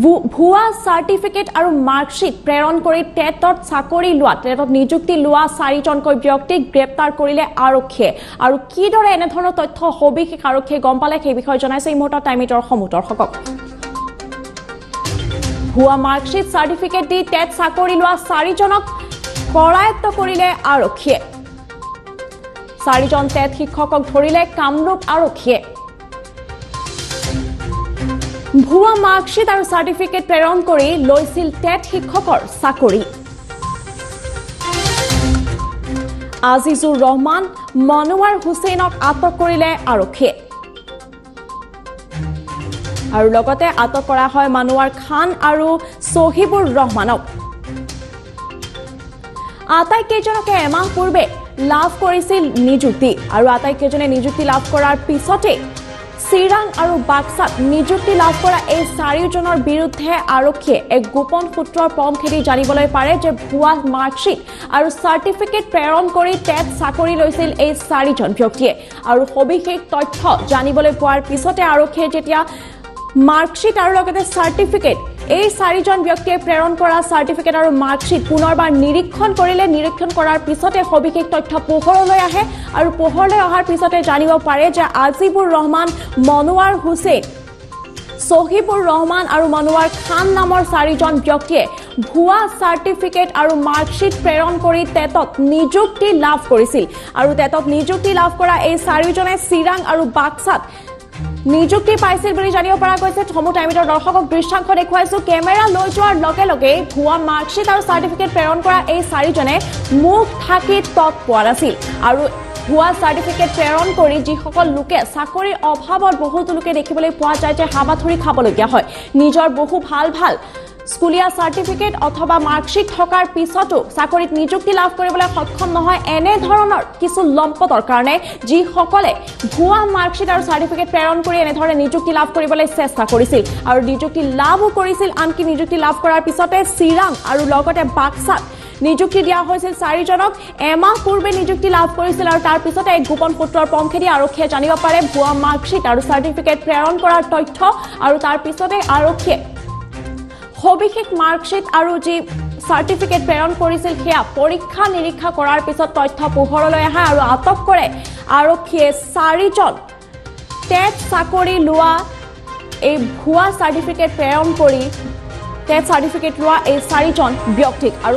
ভুৱা চাৰ্টিফিকেট আৰু মাৰ্কশ্বিট প্ৰেৰণ কৰি টেটত চাকৰি লোৱা, টেটত নিযুক্তি লোৱা চাৰিজনকৈ ব্যক্তিক গ্ৰেপ্তাৰ কৰিলে আৰক্ষীয়ে। আৰু কিদৰে এনেধৰণৰ তথ্য সবিশেষ আৰক্ষীয়ে গম পালে, সেই বিষয়ে জনাইছে এই মুহূৰ্তত টাইম এইটৰ সমূহ দৰ্শকক। ভুৱা মাৰ্কশ্বিট, চাৰ্টিফিকেট দি টেট চাকৰি লোৱা চাৰিজনক কৰায়ত্ব কৰিলে আৰক্ষীয়ে। চাৰিজন টেট শিক্ষকক ধৰিলে কামৰূপ আৰক্ষীয়ে। ভুৱা মাৰ্কশ্বিট আৰু চাৰ্টিফিকেট প্ৰেৰণ কৰি লৈছিল টেট শিক্ষকৰ চাকৰি। আজিজুৰ ৰহমান, মনোৱাৰ হুছেইনক আটক কৰিলে আৰক্ষীয়ে। আৰু লগতে আটক কৰা হয় মানোৱাৰ খান আৰু চহিবুৰ ৰহমানক। আটাইকেইজনকে এমাহ পূৰ্বে লাভ কৰিছিল নিযুক্তি আৰু আটাইকেইজনে নিযুক্তি লাভ কৰাৰ পিছতে চিৰাং আৰু বাক্সাত নিযুক্তি লাভ কৰা এই চাৰিওজনৰ বিৰুদ্ধে আৰক্ষীয়ে এক গোপন সূত্ৰৰ পম খেদি জানিবলৈ পাৰে যে ভুৱা মাৰ্কশ্বিট আৰু চাৰ্টিফিকেট প্ৰেৰণ কৰি টেট চাকৰি লৈছিল এই চাৰিজন ব্যক্তিয়ে। আৰু সবিশেষ তথ্য জানিবলৈ পোৱাৰ পিছতে আৰক্ষীয়ে যেতিয়া মাৰ্কশ্বিট আৰু লগতে চাৰ্টিফিকেট, এই চাৰিজন ব্যক্তিয়ে প্ৰেৰণ কৰা চাৰ্টিফিকেট আৰু মাৰ্কশ্বিট পুনৰবাৰ নিৰীক্ষণ কৰিলে, নিৰীক্ষণ কৰাৰ পিছতে সবিশেষ তথ্য পোহৰলৈ আহে আৰু পোহৰলৈ অহাৰ পিছতে জানিব পাৰে যে আজিবুৰ ৰহমান, মনোৱাৰ হুছেইন, চহিবুৰ ৰহমান আৰু মনোৱাৰ খান নামৰ চাৰিজন ব্যক্তিয়ে ভুৱা চাৰ্টিফিকেট আৰু মাৰ্কশ্বিট প্ৰেৰণ কৰি টেটত নিযুক্তি লাভ কৰিছিল। আৰু টেটত নিযুক্তি লাভ কৰা এই চাৰিওজনে চিৰাং আৰু বাক্সাত নিযুক্তি পাইছিল বুলি জানিব পৰা গৈছে। সমূহ টাইম এইটৰ দৰ্শকক দৃশ্যাংশ দেখুৱাইছো। কেমেৰা লৈ যোৱাৰ লগে লগে ভুৱা মাৰ্কশ্বিট আৰু চাৰ্টিফিকেট প্ৰেৰণ কৰা এই চাৰিজনে মুখ ঢাকি তত পোৱা নাছিল। আৰু ভুৱা চাৰ্টিফিকেট প্ৰেৰণ কৰি যিসকল লোকে চাকৰিৰ অভাৱত, বহুতো লোকে দেখিবলৈ পোৱা যায় যে হাবাথুৰি খাবলগীয়া হয়, নিজৰ বহু ভাল ভাল স্কুলীয়া চাৰ্টিফিকেট অথবা মাৰ্কশ্বিট থকাৰ পিছতো চাকৰিত নিযুক্তি লাভ কৰিবলৈ সক্ষম নহয়, এনেধৰণৰ কিছু লম্পটৰ কাৰণে, যিসকলে ভুৱা মাৰ্কশ্বিট আৰু চাৰ্টিফিকেট প্ৰেৰণ কৰি এনেধৰণে নিযুক্তি লাভ কৰিবলৈ চেষ্টা কৰিছিল আৰু নিযুক্তি লাভো কৰিছিল। আনকি নিযুক্তি লাভ কৰাৰ পিছতে চিৰাং আৰু লগতে বাক্সাত নিযুক্তি দিয়া হৈছিল চাৰিজনক। এমাহ পূৰ্বে নিযুক্তি লাভ কৰিছিল আৰু তাৰ পিছতে এক গোপন সূত্ৰৰ পম খেদি আৰক্ষীয়ে জানিব পাৰে ভুৱা মাৰ্কশ্বিট আৰু চাৰ্টিফিকেট প্ৰেৰণ কৰাৰ তথ্য। আৰু তাৰ পিছতে আৰক্ষীয়ে সবিশেষ মাৰ্কশ্বিট আৰু যি চাৰ্টিফিকেট প্ৰেৰণ কৰিছিল, সেয়া পৰীক্ষা নিৰীক্ষা কৰাৰ পিছত তথ্য পোহৰলৈ আহে আৰু আটক কৰে আৰক্ষীয়ে চাৰিজন টেট চাকৰি লোৱা, এই ভুৱা চাৰ্টিফিকেট প্ৰেৰণ কৰি টেট চাৰ্টিফিকেট লোৱা এই চাৰিজন ব্যক্তিক। আৰু